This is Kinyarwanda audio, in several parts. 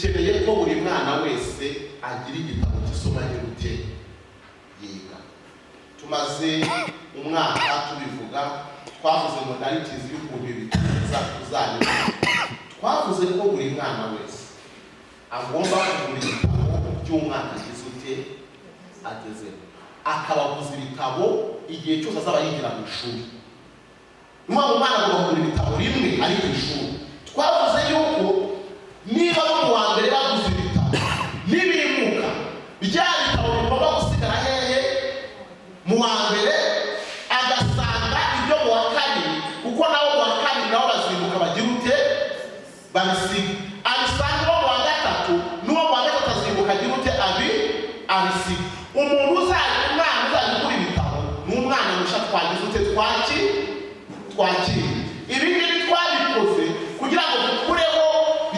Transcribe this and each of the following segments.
Dukeneye ko buri mwana wese agira igitabo cy'isoma gute yiga. Tumaze umwaka tubivuga. Twavuze modalities y'ukuntu ibigenza tuzanyura. Twavuze ko buri mwana wese agomba kugura ibitabo by'umwaka agize ute, agezemo, akabaguza ibitabo igihe cyose azaba yigira mu ishuri. Ni ukuvuga ngo umwana agomba kugura ibitabo rimwe ari ku ishuri. Twavuze yuko niba bo mu wa mbere baguze ibitabo, nibimuka, bya bitabo bigomba gusigara hehe? Mu wa mbere, agasanga ibyo mu wa kabiri, kuko nabo mu wa kabiri nabo bazinduka bagira ute? Babisiga. Abisanga uwo mu wa gatatu, n'uwo mu wa gatatu azinduka agira ute? Abisiga. Umuntu uzajya, umwana uzajya ugura ibitabo ni umwana musha twagize ute? Twakira. Ibi ngibi twabikoze kugira ngo dukureho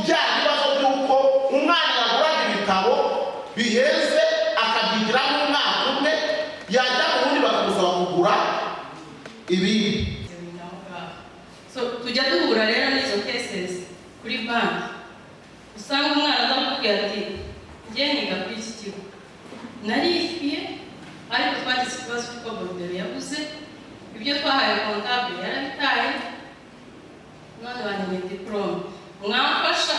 bya bibazo by'uko umwana yaguraga ibitabo bihenze, akabyigiramo umwaka umwe, yajya mu wundi bakamusaba kugura ibindi. So tujya duhura rero n'izo cases kuri banki, usanga umwana aza kukubwira ati: "Njye niga kuri iki kigo, narishyuye, ariko twagize ikibazo cy'uko bordereau yabuze, ibyo twahaye comptable yarabitaye, none banyeneye diplôme, mwamfasha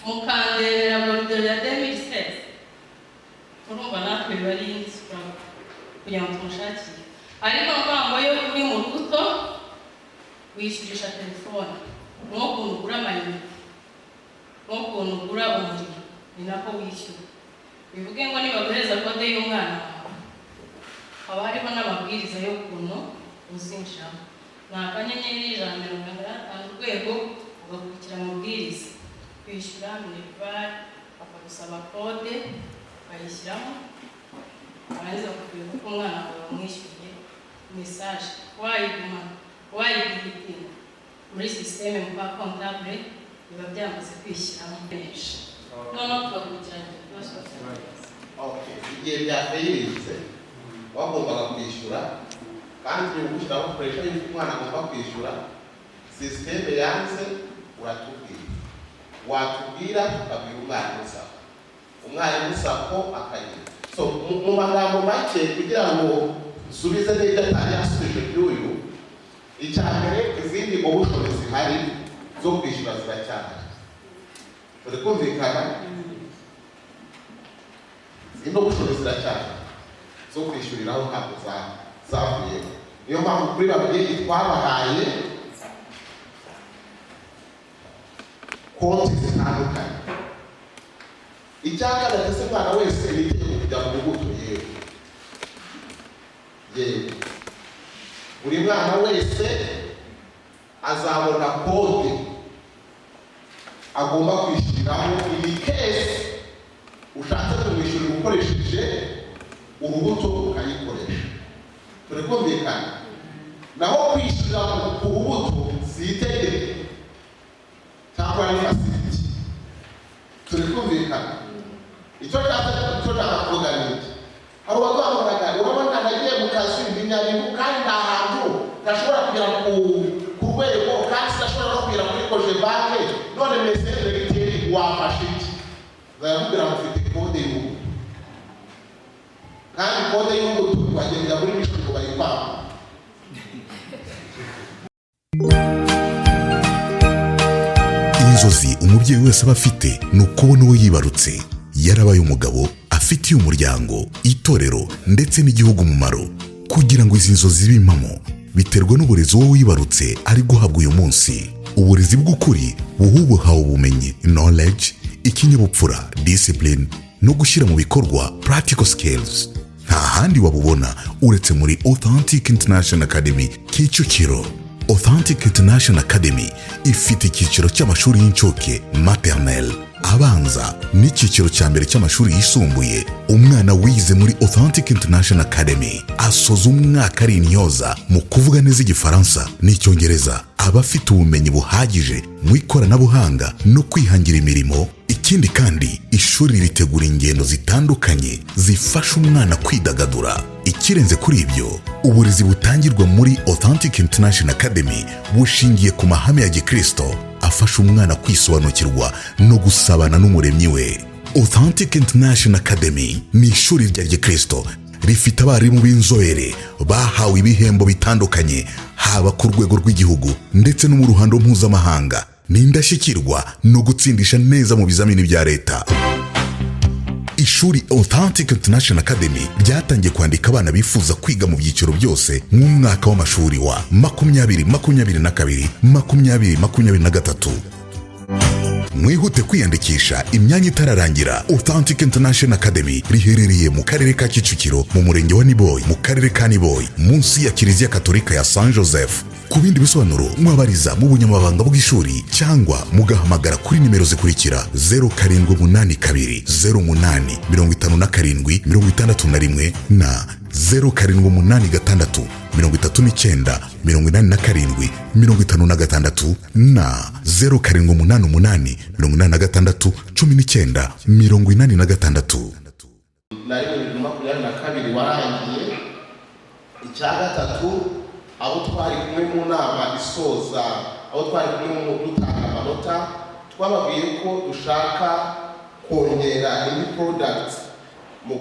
mukandebera bordereau ya 2016." Urumva natwe biba ari indi struggle kugira ngo tumushakire. Ariko ni ukuvuga ngo iyo uri mu rubuto, wishyurisha telefone, nk'ukuntu ugura amayinite, nk'ukuntu ugura umuriro, ni nako wishyura. Bivuge ngo nibaguhereza code y'umwana wawe, haba hariho n'amabwiriza y'ukuntu uzinjiramo. Ni *155#, ugakurikira amabwiriza, kwishyura minerval, bakagusaba code ukayishyiramo, warangiza bakakubwira ko umwana wawe wamwishyuriye. Message wayiguma, wayideletinga muri système mu kwa comptable, biba byamaze kwishyiramo benshi, noneho tugakurikirana icyo kibazo. Okay. Igihe byafailinze, wagombaga kwishyura, kandi turi gushyiraho pressure y'uko umwana agomba kwishyura, système yanze, uratubwira. Watubwira, tukabwira umwarimu SACCO, umwarimu SACCO akagira. So mu magambo make, kugira ngo nsubize n'ibyo atari yasubije by'uyu, icya mbere, izindi option zihari zo kwishyura ziracyahari. Turi kumvikana? Izindi option ziracyahari zo kwishyuriraho, ntabwo zavuyemo. Niyo mpamvu kuri babyeyi twabahaye konti zitandukanye. Icya gatatu, ese umwana wese ni itegeko kujya mu rubuto? Yego, yego. Buri mwana wese azabona code agomba kwishyuriraho in case ushatse kumwishyurira ukoresheje urubuto, ukayikoresha. Turi kumvikana? Naho kwishyurira ku rubuto si itegeko cyangwa ari facility. Turi kumvikana? Icyo nshaka kuvuga ni iki: hari uwaduhamagaraga: "Urabona nagiye mu kazi, ndi Nyabihu, kandi nta hantu ntashobora kugera ku rwego, kandi sinashobora no kugera kuri Cogebanque. None monsieur directeur, wafashe iki?" Nzayamubwira ngo ufite code y'urubuto, kandi code y'urubuto wagendera muri mission ngo bayikwanga. Inzozi umubyeyi wese aba afite ni ukubona uwo yibarutse yarabaye umugabo afitiye umuryango, itorero ndetse n'igihugu umumaro. Kugira ngo izi nzozi zibe impamo, biterwa n'uburezi wowe wibarutse ari guhabwa uyu munsi. Uburezi bw'ukuri buha ubuhawe ubumenyi, knowledge, ikinyabupfura, discipline, no gushyira mu bikorwa, practical skills, nta handi wabubona uretse muri Authentic International Academy Kicukiro. Authentic International Academy ifite icyiciro cy'amashuri y'incuke, maternelle, abanza n'icyiciro cya mbere cy'amashuri yisumbuye. Umwana wize muri Authentic International Academy asoza umwaka ari intyoza mu kuvuga neza Igifaransa n'Icyongereza, aba afite ubumenyi buhagije mu ikoranabuhanga no kwihangira imirimo. Ikindi kandi, ishuri ritegura ingendo zitandukanye zifasha umwana kwidagadura. Ikirenze kuri ibyo, uburezi butangirwa muri Authentic International Academy bushingiye ku mahame ya gikristo. Afasha umwana kwisobanukirwa no gusabana n'Umuremyi we. Authentic International Academy ni ishuri rya gikristo rifite abarimu b'inzobere bahawe ibihembo bitandukanye, haba ku rwego rw'igihugu ndetse no mu ruhando mpuzamahanga. Ni indashyikirwa no gutsindisha neza mu bizamini bya leta. Ishuri Authentic International Academy ryatangiye kwandika abana bifuza kwiga mu byiciro byose mu mwaka w'amashuri wa 2022, 2023. Mwihute kwiyandikisha imyanya itararangira. Authentic International Academy riherereye mu Karere ka Kicukiro, mu Murenge wa Niboyi, mu Karere ka Niboyi, munsi ya Kiliziya Katolika ya Saint Joseph. Ku bindi bisobanuro mwabariza mu bunyamabanga bw'ishuri cyangwa mugahamagara kuri nimero zikurikira: 0782 08 57 61 na 0786 39 87 56 na 0788 86 19 86. Na rimwe 2022 warangiye. Icya gatatu, abo twari kumwe mu nama isoza, abo twari kumwe mu dutanga amanota, twababwiye ko dushaka kongera indi product mu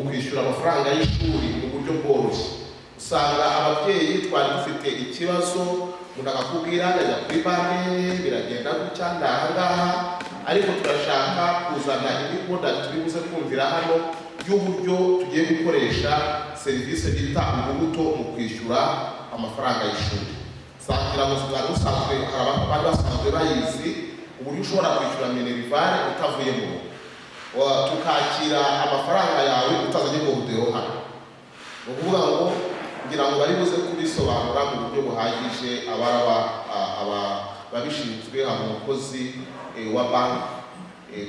kwishyura amafaranga y'ishuri mu buryo bworoshye. Usanga ababyeyi twari dufite ikibazo, umuntu akakubwira ndajya kuri banki, biragenda gutya, ndahangaha, ariko turashaka kuzana indi product turi buze kumvira hano y'uburyo tugiye gukoresha serivisi bita urubuto mu kwishyura amafaranga y'ishuri. Sangira ngo bwari busanzwe, hari abari basanzwe bayizi, uburyo ushobora kwishyura minerval utavuye mu rugo, tukakira amafaranga yawe utazanye bordereau hano. Ni ukuvuga ngo ngira ngo bari buze kubisobanura mu buryo buhagije abaraba babishinzwe. Hari umukozi wa banki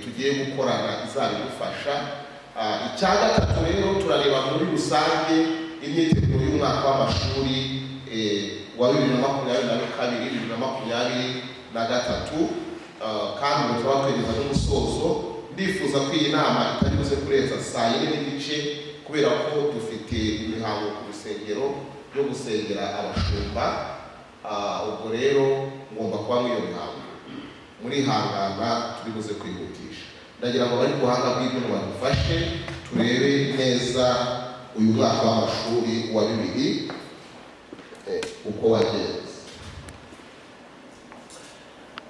tugiye gukorana izabidufasha. Icya gatatu rero, turareba muri rusange imyiteguro y'umwaka w'amashuri wa 2022, 2023, kandi ubu turaba twegereza n'umusozo. Ndifuza ko iyi nama itari buze kurenza saa 4:30, kubera ko dufite imihango ku rusengero yo gusengera abashumba. Ubwo rero ngomba kuba muri iyo mihango, murihangana turi buze kwihutisha. Ndagira ngo bari ku buhanga bw'ibyuma badufashe turebe neza uyu mwaka w'amashuri wa bibiri uko wagenze.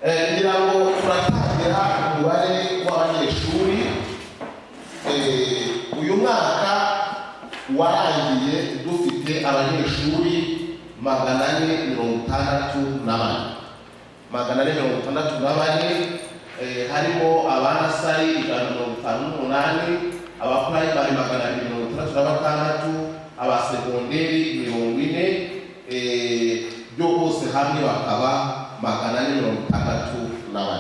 Ngira ngo turatangira umubare w'abanyeshuri. Uyu mwaka warangiye dufite abanyeshuri 464, 464, harimo aba nursery 158, aba primary 266, aba segonderi 40, byo bose hamwe bakaba 464.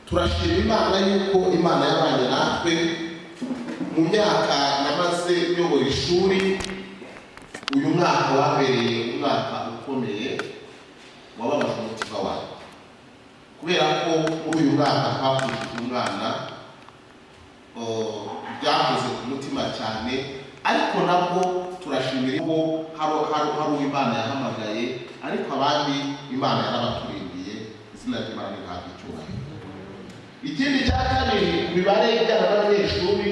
Turashima Imana yuko Imana yabanye natwe. Mu myaka namaze nyobora ishuri, uyu mwaka wabereye umwaka ukomeye wababaje umutima wawe, kubera ko muri uyu mwaka twapfushije umwana. Byakoze ku mutima cyane, ariko nabwo turashimira ko hari uwo Imana yahamagaye, ariko abandi Imana yarabaturindiye. Izina ry'Imana rihabwa icyubahiro. Ikindi cya kabiri, ku mibare ijyana n'abanyeshuri,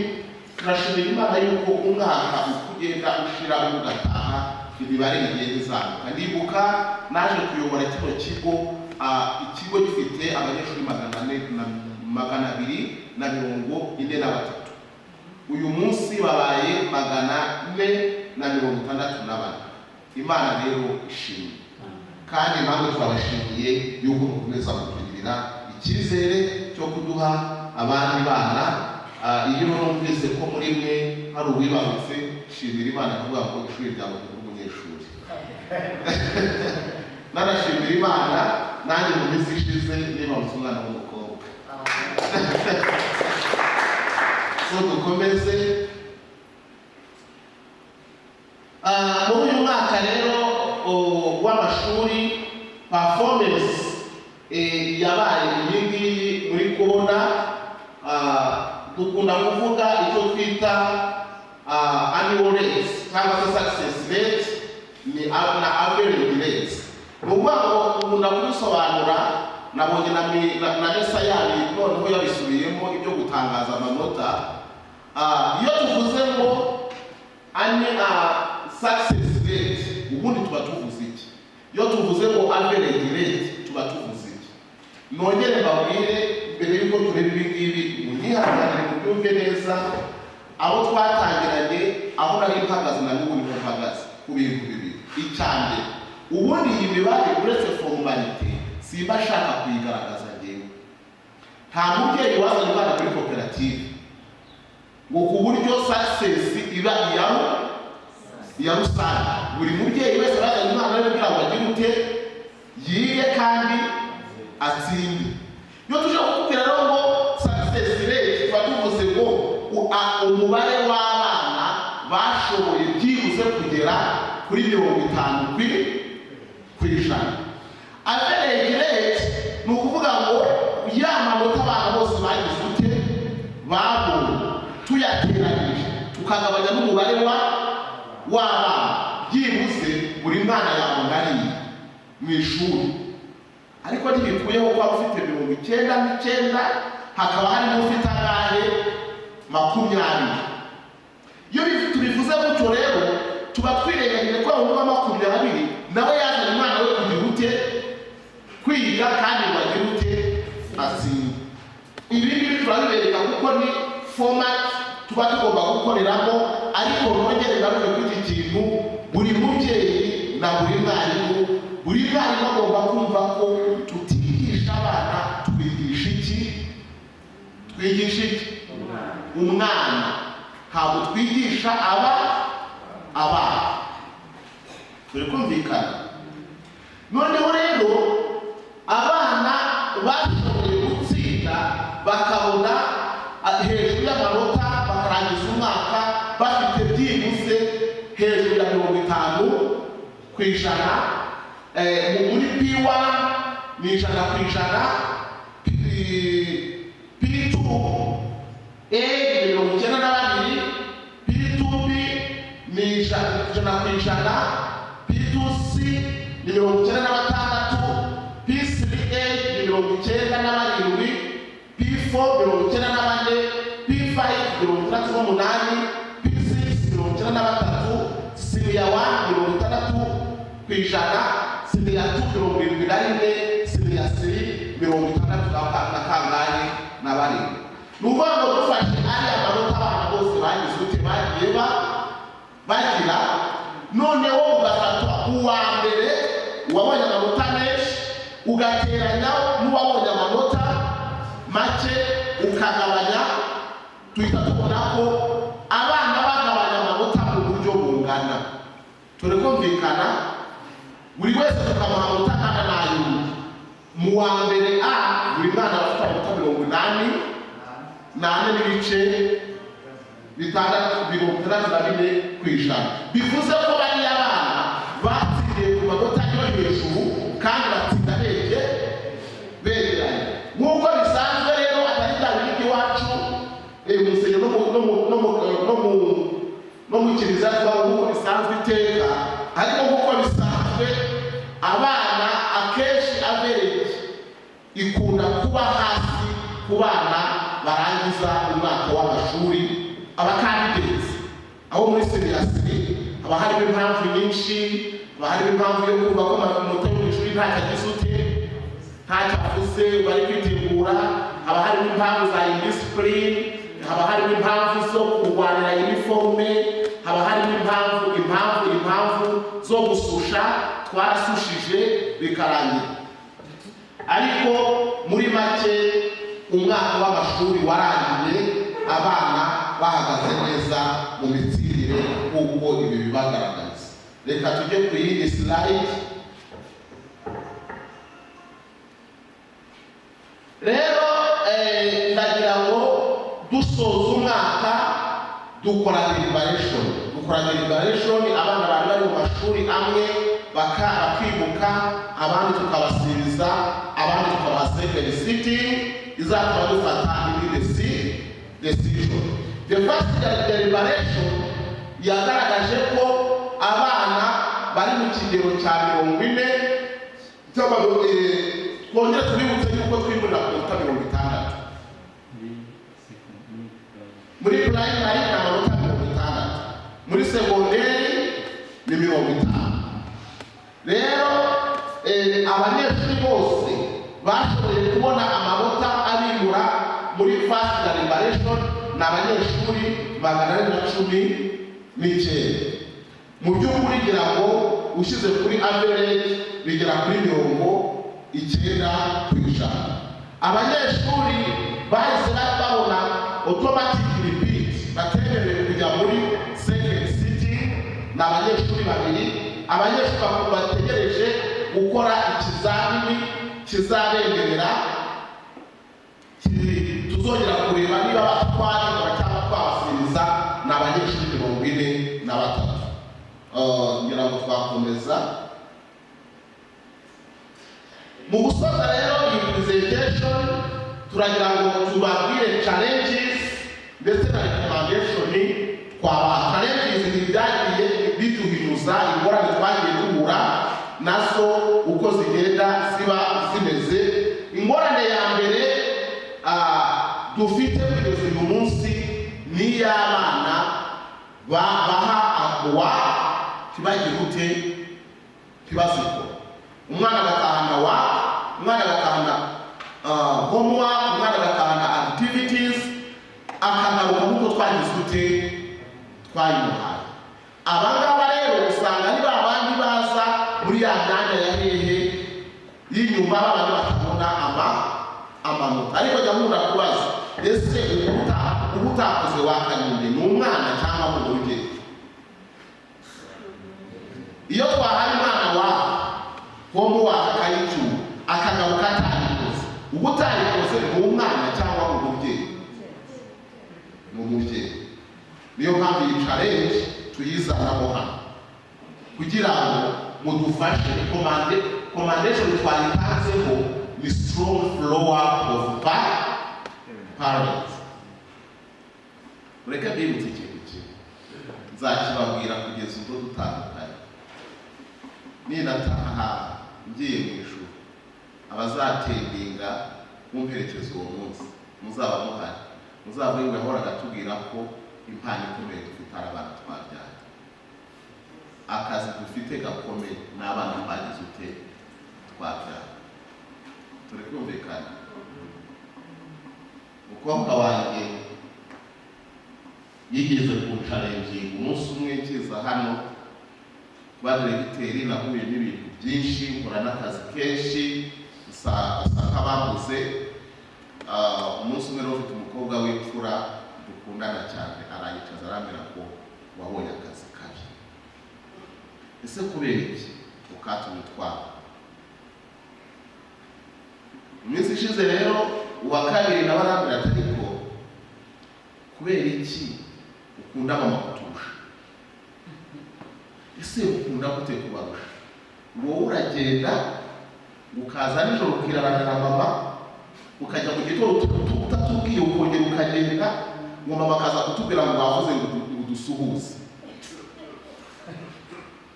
turashimira Imana yuko umwaka uko ugenda ushira ugataha imibare igenda izamuka. Ndibuka naje kuyobora kino kigo, ikigo gifite abanyeshuri 400 na 243. Uyu munsi babaye 464. Imana rero ishimwe, kandi namwe turabashimiye yuko mukomeza kutugirira icyizere cyo kuduha abandi bana. Iyo numvise ko muri mwe hari uwibarutse, shimira Imana kuvuga ngo ishuri ryawe ni umunyeshuri. Nanashimira Imana nanjye mu minsi ishize nibarutse umwana w'umukobwa. So dukomeze. Muri uyu mwaka rero w'amashuri, performance yabaye iyi ngiyi muri kubona. Dukunda kuvuga icyo twita annual rate cyangwa se success rate ni na average rate. Ni ukuvuga ngo nkunda kubisobanura, nabonye na NESA yabi noneho yabisubiyemo ibyo gutangaza amanota. Iyo tuvuze ngo ane success rate, ubundi tuba tuvuze iki? Iyo tuvuze ngo average rate, tuba tuvuze iki? Nongere mbabwire, mbere y'uko tureba ibi ngibi, munyihanganire mubyumve neza. Aho twatangiranye, aho nari mpagaze na n'ubu niho mpagaze ku bintu bibiri. Icya mbere, ubundi iyi mibare, uretse formalité, simba ashaka kuyigaragaza ngewe. Nta mubyeyi wazanye umwana muri koperative ngo ku buryo success iba iya rusange. Buri mubyeyi wese azanye umwana we kugira ngo agire ute? Yige kandi atsinde. Iyo tuje kukubwira rero ngo success rate, tuba tuvuze ngo umubare w'abana bashoboye byibuze kugera kuri 50%. Average rate ni ukuvuga ngo ya manota abana bose bagize ute? Babonye, tuyateranyije tukagabanya n'umubare w'abana, byibuze buri mwana yabona ariye mu ishuri. Ariko ntibikuyeho kuba ufite 99, hakaba harimo ufite angahe? 20. Iyo tubivuze gutyo rero, tuba twirengagije ko abo wa 20 nawe yazanye umwana we kugira ute? Kwiga, kandi ngo agire ute? Atsinde. Ibi ngibi turabibereka kuko ni format tuba tugomba gukoreramo. Ariko nongere ngaruke kuri iki kintu: buri mubyeyi na buri mwarimu, buri mwarimu agomba kumva ko tutigisha abana. Twigisha iki? Twigisha iki? Umwana. Ntabwo twigisha abana. Turi kumvikana? Noneho rero, abana bashoboye gutsinda, bakabona hejuru y'amanota, bakarangiza umwaka bafite byibuze hejuru ya 50%, muri P1 ni 100%, P2 A ni 92, P2B ni 100%, P2C ni 96, P3A ni 97, P4 94, P5 68, P6 93, senior 1 60%, senior 2 71, senior 3 60 na kangahe? Na barindwi. Ni ukuvuga ngo dufashe ariya manota abana bose bagize ute? Bagiye bagira, noneho ugafata uwa mbere uwabonye amanota menshi, ugateranya n'uwabonye amanota make, ukagabanya, tuhita tubona ko abana bagabanya amanota mu buryo bungana. Turi kumvikana? Buri wese tukamuha amanota angana n'ay'undi. Mu wa mbere A, buri mwana aba afite amanota 84.6, 64%. Bivuze ko bariya bana batsindiye ku manota yo hejuru kandi batsinda begeranye nk'uko bisanzwe. Rero atari bya bindi by'iwacu mu nsengero no mu kiliziya tubaho nk'uko bisanzwe iteka. Ariko nk'uko bisanzwe, abana akenshi average ikunda kuba hasi ku bana barangiza umwaka w'amashuri, aba candidates aho muri senior three. Haba harimo impamvu nyinshi. Haba harimo impamvu yo kumva ko amanota yo mu ishuri ntacyo agize ute? Ntacyo avuze, bari kwitegura. Haba harimo impamvu za indiscipline, haba harimo impamvu zo kurwanira uniforme, haba harimo impamvu, impamvu, impamvu zo gususha, twarasushije bikarangira. Ariko muri make, umwaka w'amashuri warangiye abana bahagaze neza mu mitsindire nk'uko ibi bibagaragaza. Reka tujye ku yindi slide. Rero ndagira ngo dusoza umwaka dukora deliberation, dukora deliberation. Abana bari bari mu mashuri amwe bakimuka, abandi tukabasiriza, abandi tukabaha second sitting izatuma dufata indi decision. The first deliberation yagaragaje ko abana bari mu kigero cya 40 Twongere tubibutse yuko twimurira ku manota 60 muri primary, ni amanota 60, muri segonderi ni 50. Rero abanyeshuri bose bashoboye kubona amanota abimura muri first deliberation ni abanyeshuri 419. Mu by'ukuri ngira ngo ushyize kuri average bigera kuri 90%. Abanyeshuri bahise babona automatic repeat, batemerewe kujya muri second sitting, ni abanyeshuri babiri. Abanyeshuri bategereje gukora ikizamini kizabemerera, tuzongera kureba niba twabikora cyangwa twabasubiza, ni abanyeshuri 43. Ngira ngo twakomeza. Mu gusoza rero iyi presentation, turagira ngo tubabwire challenges ndetse na recommendation twabaha. Challenges ni ibyagiye bituhinyuza, ingorane twagiye duhura nazo uko zigenda ziba zimeze. Ingorane ya mbere dufite kugeza uyu munsi ni iy'abana baha wa ntibagire gute, ntibazikora. Umwana agatahana wa umwana agatahana homework, umwana agatahana activities, akagaruka nk'uko twagize ute, twayimuhaye. Aba ngaba rero usanga ari ba bandi baza muri ya myanya ya hehe, y'inyuma, babandi batabona amanota. Ariko jya nkunda kubaza: ese uba utakoze wakanyinde ni umwana cyangwa mu mubyeyi? Iyo twahaye umwana wa homework akayicyura, akagaruka atayikoze, uba utayikoze ni umwana cyangwa mu mubyeyi? Ni umubyeyi. Niyo mpamvu iyi challenge tuyizanamo hano kugira ngo mudufashe. Recommendation twayitanzeho ni strong follow up of parents. Mureke mbibutse ikintu kimwe, nzakibabwira kugeza ubwo dutandukanye. Ninataha ngiye mu ijuru, abazattendinga mumperekeza uwo munsi, muzaba muhari, muzavuge ngo yahoraga atubwira ko impano ikomeye dufite ari abana twabyaye. Akazi dufite gakomeye ni abana twagize ute, twabyaye. Turi kumvikana? Umukobwa wanjye yigeze kunchallenginga umunsi umwe nkiza hano kuba diregiteri. Nahuye n'ibintu byinshi, nkora n'akazi kenshi, nsa nk'ababuze. Umunsi umwe rero ufite umukobwa w'imfura dukundana cyane, arayicaza arambwira ko wabonye akazi kabi. Ese kubera iki ukatumye utwara? Mu minsi ishize rero uwa kabiri nawe arambwira ati: ariko kubera iki ukunda mama kuturusha? Ese ukunda gute kubarusha? Wowe uragenda ukaza nijoro ukirarana na mama, ukajya mu gitondo utatubwiye, ukongera ukagenda, ngo mama akaza kutubwira ngo bavuze ngo dusuhuze,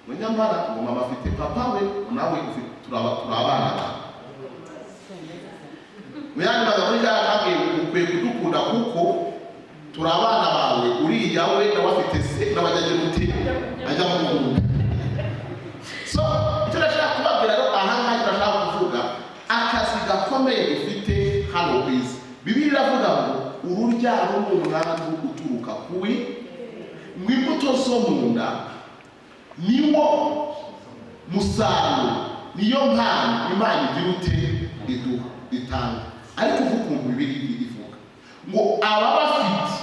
ngo nyamara ngo mama afite papa we, ngo nawe ufite, turi abana bawe. Mu yandi magambo, muri kariya kambwiye ngo ukwiye kudukunda kuko turi abana bawe, uriya we nawe afite se, nawe ajya agira uti, ajya mukunda. So icyo ndashaka kubabwira rero aha ngaha, icyo ndashaka kuvuga, akazi gakomeye dufite hano ku isi, Bibiliya iravuga ngo urubyaro ni umwandu uturuka kuwi, ngo imbuto zo mu nda niwo musaruro, niyo mpano Imana igira ute, iduha, itanga. Ariko uvuga ukuntu Bibiliya ivuga ngo aba bafite,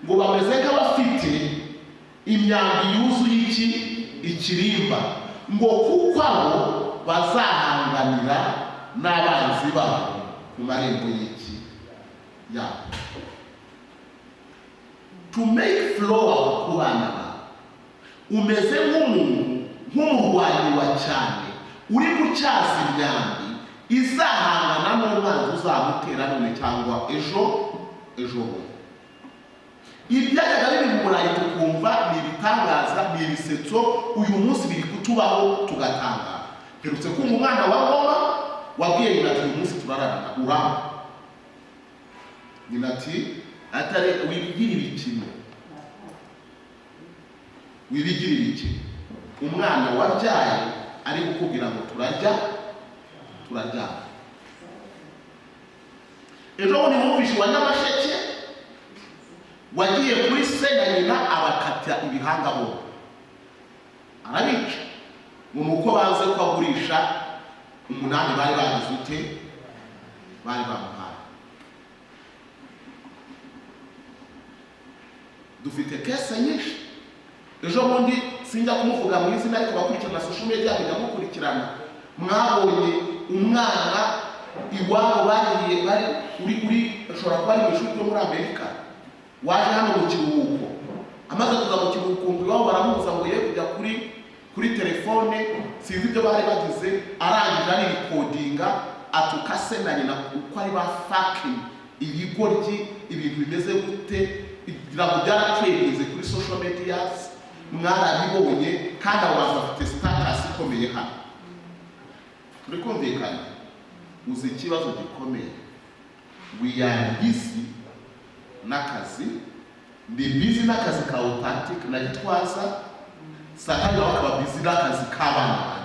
ngo bameze nk'abafite imyambi yuzuye iki, ikirimba, ngo kuko abo bazahanganira n'abanzi babo ku marembo y'iki, yabo. To make follow up ku bana bawe, umeze nk'umuntu, nk'umurwanyi wa cyane uri gutyaza imyambi izahangana n'umwanzi uzamutera none cyangwa ejo ejo bundi. Ibyajyaga biri mu Burayi tukumva ni ibitangaza, ni ibisetso, uyu munsi biri kutubaho tugatangara. Mperutse kumva umwana wa Ngoma wabwiye nyina ati: "Uyu munsi turararana, uramba." Nyina ati: "Atari wibigira ibikino, wibigira ibikino." Umwana wabyaye ari kukubwira ngo turajya turaryama. Ejo bundi mwumvishe wa Nyamasheke wagiye kuri se na nyina, abakata ibihanga bombi, arabica, ngo ni uko baze ko agurisha umunani bari bagize ute, bari bamuhaye. Dufite case nyinshi. Ejo bundi, sinjya kumuvuga mu izina, ariko bakurikirana social media mujya mukurikirana, mwabonye umwana iwabo baririye bari uri ashobora kuba ari mu ishuri ryo muri Amerika, waje hano mu kiruhuko. Amaze kuza mu kiruhuko, ngo iwabo baramubuza ngo ye kujya kuri telefone, sinzi ibyo bari bagize. Arangije arirecordinga, atuka se na nyina uko ari ba fucking ibigoryi, ibintu bimeze gute. Ngira ngo byaratrendinze kuri social media, mwarabibonye. Kandi abo bantu bafite status ikomeye hano. Turi kumvikana? Uzi ikibazo gikomeye? We are busy n'akazi. Ndi busy n'akazi ka Authentic na Gitwaza, Satani nawe akaba busy n'akazi k'abana banjye.